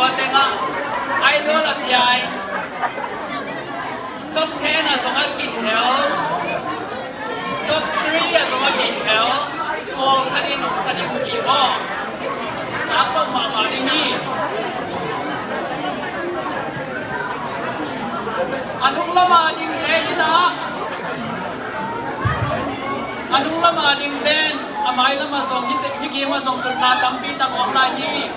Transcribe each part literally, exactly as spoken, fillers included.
Tua tengah idol a piai, top ten a zong a kihel, top three a zong a kihel, goal khat in sa ding hi maw. Takpam mahmah ding hi. A nung lama dingte in ah, a nung lama dingte in a mai lama zong hih, hih kima zong tutna tampi tak om lai hi.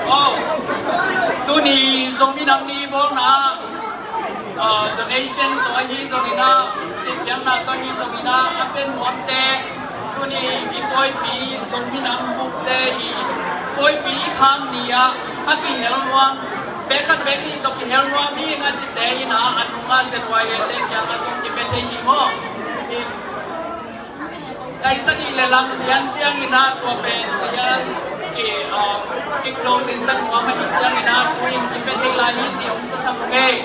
Oh, tuni Zomi Nam Ni bawlna, ah, donation tawh ahi zongin ah, cinpiakna tawh ahi zongin ah, a pen nuamte, tuni i pawipi Zomi Nam Bupte i pawipi i khang ni-ah a kihel nuam, pek khat pek nih tawh kihel nuam hi ing a cite in ah, a nungah Z Y A te kiangah zong kipia thei hi maw. Ngai sagih le lam lian ciangin ah tua pen saya ki, ah, ki closing tak nuam ahi ciangin ah tu in kipia thei lai hi ci hong zasak ung ei.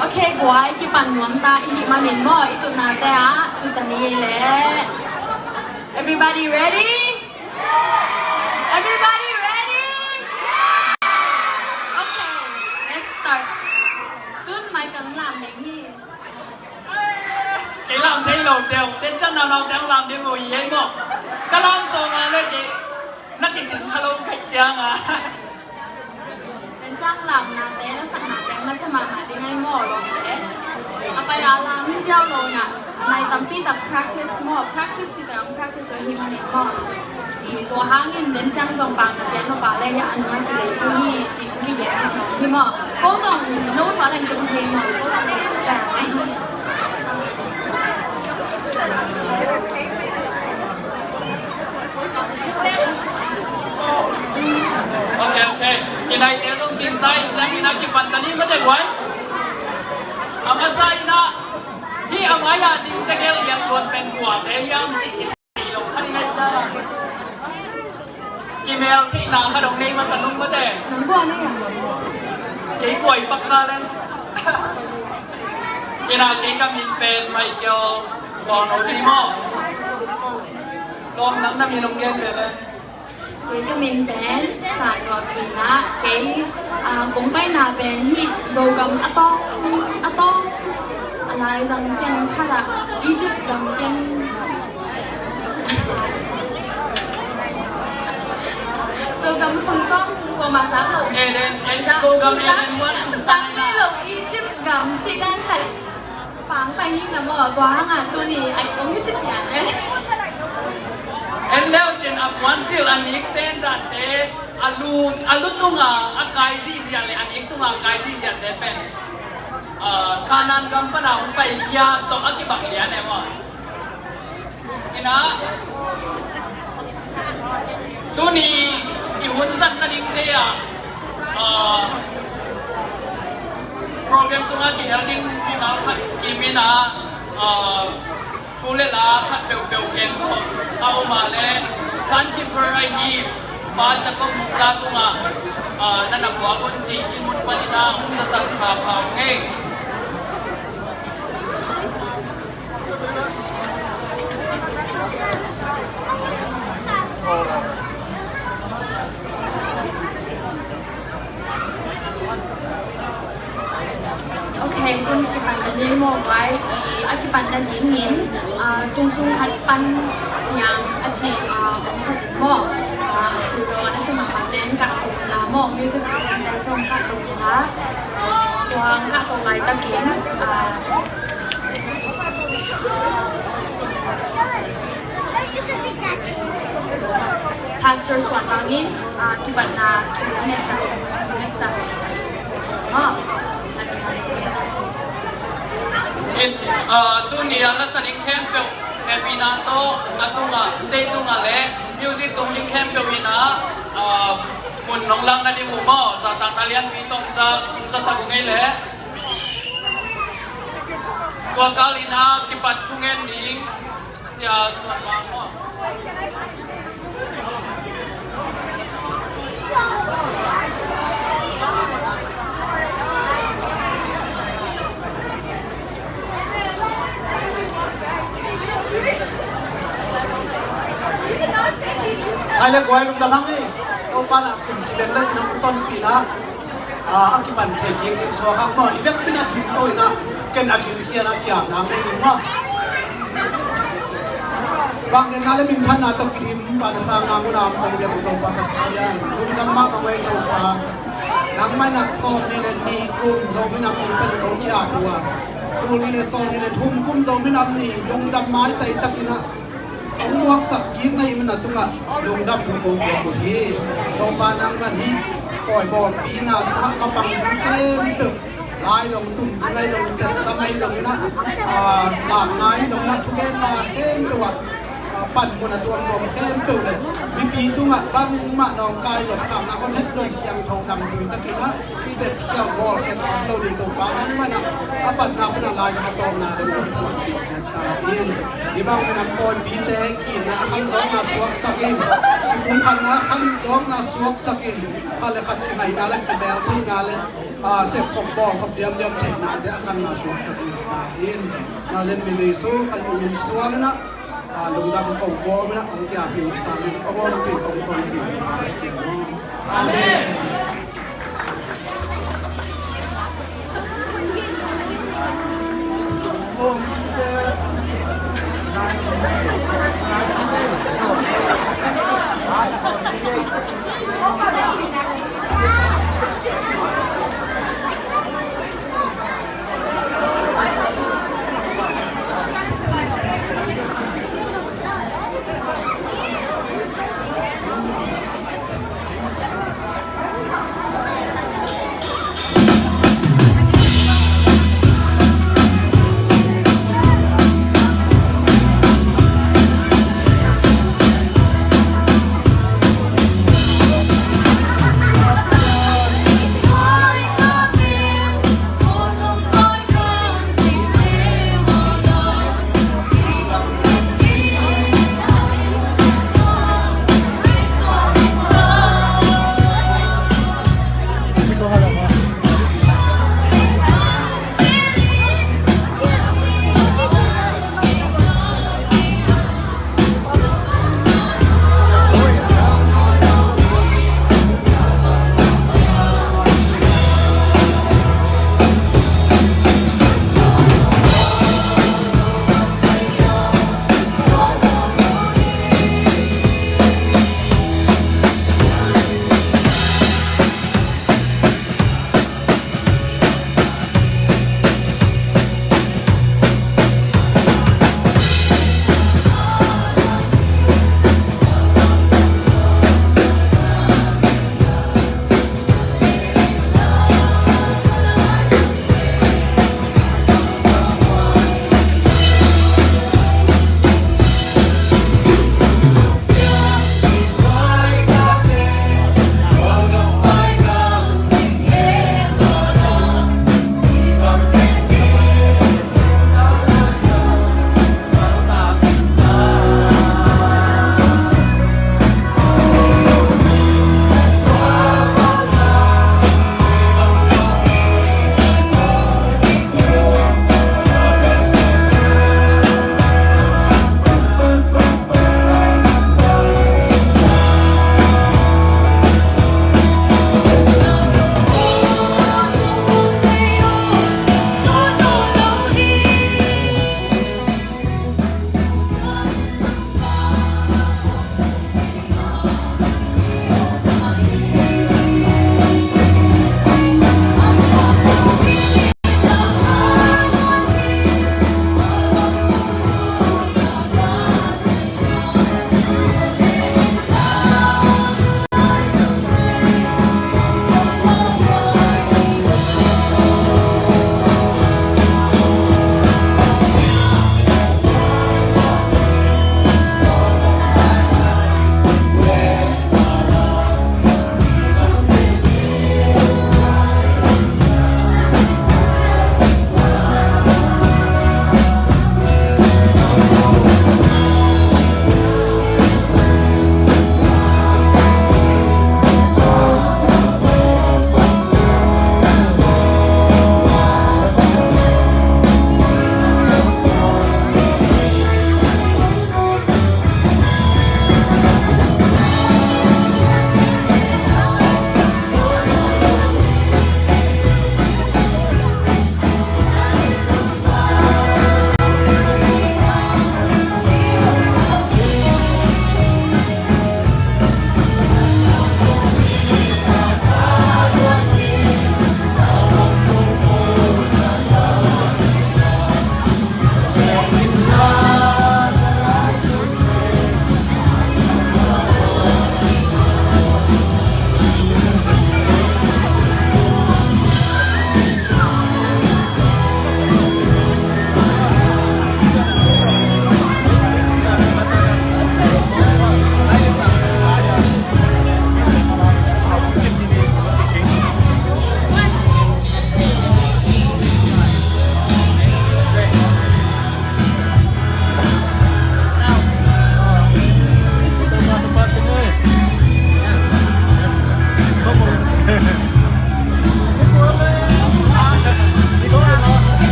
Ok, guai, kipan nuam ta i hih manin maw, i tutnate ah tu ta ni leh. Everybody ready? Everybody ready? Ok, let's start. Tun mai kan lam ding hi. Kei lam thei lo teu, ten can nau nau teu lam ding uh hi ei maw. Ka lam sawm a le kei na kisin kha lo kaih ciang a. Ten can lamnate, na saknate, na sa mahmah ding ai maw lawmte. A pai a lam hi ziau lo na. Nai tampi tak practice maw, practice ci tang practice. Tua hangin den ciang zong pang na pian no pa le ya an ma ki le tu hi ci ki le hi maw. Ko zong no pa le tu hi maw. Ok, ok. Ki nai te zong cin zai ciang ina ki pan ta ni ma te guai. A masa ina hi a mai a ding te gel yang luan pen kua te yang ci. Kimel theihna kha dong nei masa nung mate. Kei buai pak kha leng. Ina kei ka min pen Michael Bawng Lo ding maw. Lawm nang na min ong gen ve leng. Kei ka min pen San Nuam Pi na kei, ah, kong paina pen hih Zogam a tawng, a tawng, a lai zang pian khat ah Egypt gam pian. Zogam sung tawng kuamah zang lo. Eden, Zogam Eden muan sung tawng. Zang lo Egypt gam cih dan khat. Pang pai hi na maw, tua hangah tuni ai kong hi cih pian eh. En leu cin a puansilh a nik ten dante a lu, a lu tunga a kai zihziah le a nik tunga a kai zihziahte pen, ah, Kanaan gam pana hong pai khia tawh a kibang lian e maw. Ina tuni i hun zatna dingte ah, ah, program sungah kihel ding mimal khat kim ina, ah, thu le la khat peuhpeuh gen khawm a om a le, Chan Keeper ahi Pa Jacob Mukta tungah, ah, na na puak un ci in mun panin ah hong zasak pha pha ung ei. Ok, tun kipan na ding maw guai, i a kipan na dingin, ah, tung sung khat pan yang a ci, ah, kong sa ding maw, ah, a su lo a na sa mah pan nen kah tung la maw, music a sa zong kah tung la. Tua hong kahto laitakin, ah, Pastor Suan Bang in, ah, kipatna thu hong ngetsak, hong ngetsak. Oh. In, ah, tuni a la sa ding khempeuh, hehpihna tawh a tungah, stage tungah le music tung ding khempeuh in ah, ah, mun nong lakna ding uh maw, zahtakna lianpi tawh za, za sak uh ngei leh. Tua kal in ah kipat thungen ding Sia Suan Bang maw. Hai le guai, lungdam hang ei. Topa na kum kibeng le kinong tonpih na. Ah, a kipan thei kik ding suak hang maw. I vekpi na kim to in ah, ken a kim khian a kiam nang nei ding maw. Bang nen na le minthanna tawh kidim pan sang na mun a om kong biak uh Topa Pasian. Lungdam mahmah ei Topa. Nangmah in ah sawm nih le nih kum Zomi Nam Ni pen kong ki-at uh a, tul nih le sawm nih le thum kum Zomi Nam Ni lungdam maitai takin ah hong muaksak kik na hih mun a tungah lungdam thu kong ko uh hi. Topa nangmah in hih pawibawlpina sungah mapang ding khempeuh, lai long tum ding ahi long, sel tam ahi long in ah, ah, lam ngai long in ah, thugenna khempeuh ah, ah, panmun a tuamtuam khempeuh le mipi tungah bangmah nawngkai lopkhamna hong het lo siangtho namtui takin ah sepkhial bawlkhial om lo ding Topa nangmah in ah a patna pan a laizang a tawpna ding hong ciat ta in. Hih bang minam pawipite kiimna a khanzawkna suaksak in, kipumkhatna a khanzawkna suaksak in, khat le khat kingaihna le kibel theihna le, ah, sepkhop bawlkhop diamdiam theihnate a khanna suaksak in ta in. Nazareth mi Jesu Khazih min suang in ah, ah, lungdam kong kawm in ah, kong kiapin sang in, kong awmpin kong tonpin Pasian aw. Amen.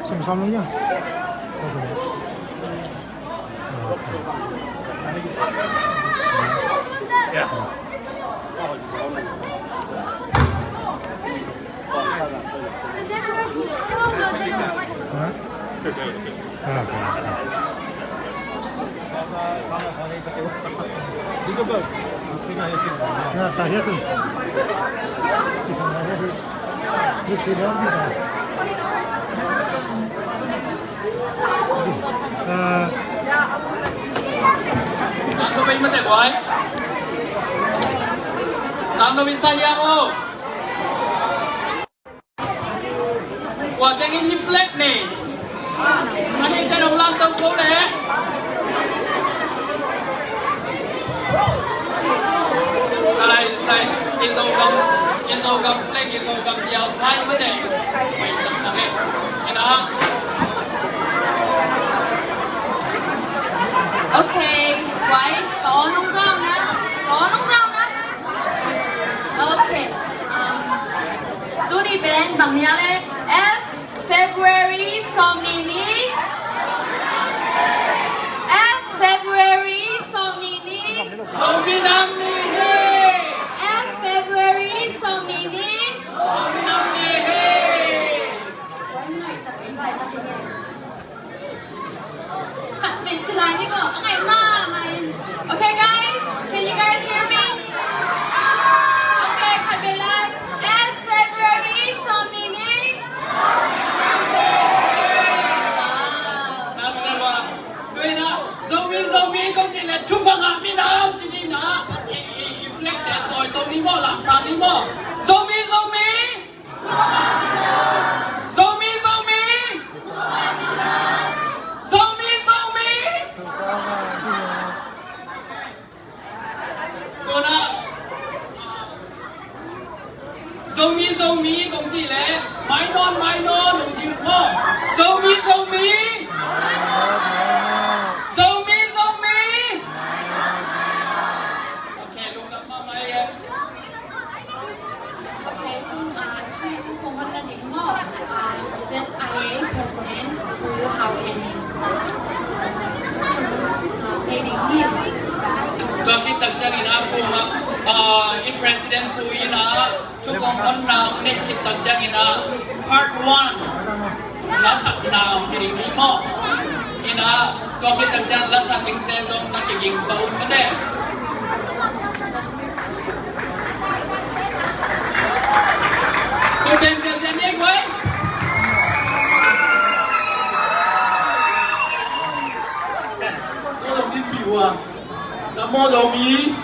Sum sawm lo ya. Ha? Ha, ha, ha. Sang no bei mate guai. Sang no bei sang ya mo. Ua tengin reflect ni. Mani ka dong lan tau ko le. Alai sai, i Zogam, i Zogam flag, i Zogam dial fai mate. Mai tak tak e. Ina. Okay, wai, ka on nung zau na. Ka on nung zau na. Okay. Um, tuni pen bang ni a le F February sawmnih ni. F February sawmnih ni. Zomi nam ni hi. F February sawmnih ni. Zomi nam ni hi. Khat vei ci lai ni maw? A ngai mahmah in. Okay, guys, can you guys hear me? Okay, khat vei lai. F February sawmnih ni. Wow. Zomi, Zomi kong ci leh thupha ngah minam ci ni na. I, i, i flag te tawi to ni maw, lamsang ni maw. Zomi, Zomi. Zomi, Zomi. Zomi, Zomi. Tuna Zomi, Zomi kong ci leh mai nawn, mai nawn kong ci maw. Zomi, Zomi. Zomi, Zomi. Okay, lungdam mahmah e. Okay, tung, ah, thu kong hon na ding maw, ah, Z I A President Pu Hau Khen Hing, ah, pay ding hi. Tua khit tak ciangin ah Pu Hau, ah, i President Pu in ah thu kong honna neih khit tak ciangin ah part one. Lasak nau hi ding hi maw. Ina, tua khit tak ciang lasak dingte zong na kiging pah uh mate. Kum beng siasia ni guai. Tua zong in pi ua. Namo Zomi.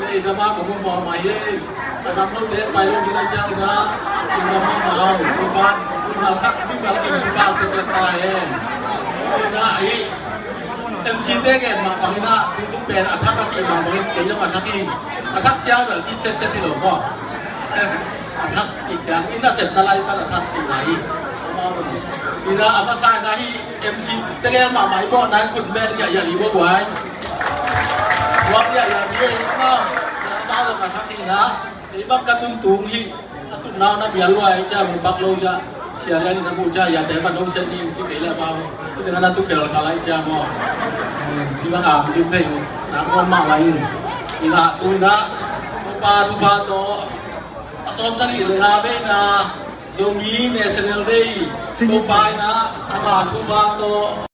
Hei, namo ka mu mawh mai hei. Ka nam lo te pai lo ni la ciang na. Namo mau, kuban, nal kak, nal kim kuban te ciang pai hei. Ina ahi. M C te gen mah bangin ah, tu tu pen a thak a cih mah bangin, kei zong a thak hi. A thak ciang bel ki set set hi lo maw. A thak cih ciang, ina set na lai pan a thak cih na hi. Ina a masa na hi. M C tegel mahmah i bawh nai khut bel liahliah i bawh buai. Buak liahliah i bawh i amau. Amau zong a thak hi na. Kei bang ka tun tung hi. A tun nau na bial luai cia mu pak lo cia. Sia lian in a mu cia ia te ban dong sen ni ci kei le amau. Kei tengah na tu kei lal kha lai cia maw. Hi bang a mu dim thei. Na mu mah lai in. Ina tu ina. Thupha thupha tawh. A sawm sagih le nga bei na. Zomi National Day. Thupha ina. A ma thupha tawh.